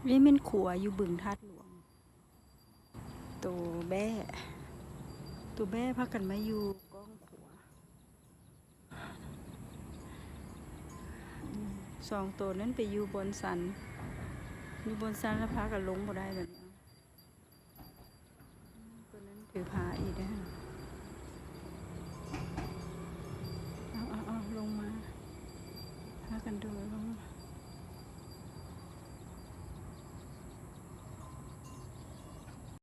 ນີ້ແມ່ນຂົວຢູ່ບຶງທາດຫຼວງ. ໂຕແບ້ ໂຕແບ້ພາກັນມາຢູ່ກ້ອງຂົວ. ສອງໂຕນັ້ນໄປຢູ່ບ່ອນຊັນ ຢູ່ບ່ອນຊັນແລ້ວພາກັນລົງບໍ່ໄດ້ບັດນີ້. ໂຕນັ້ນຖືພາອີກເດ້. ເອົາໆໆ ລົງມາ ພາກັນໂດດ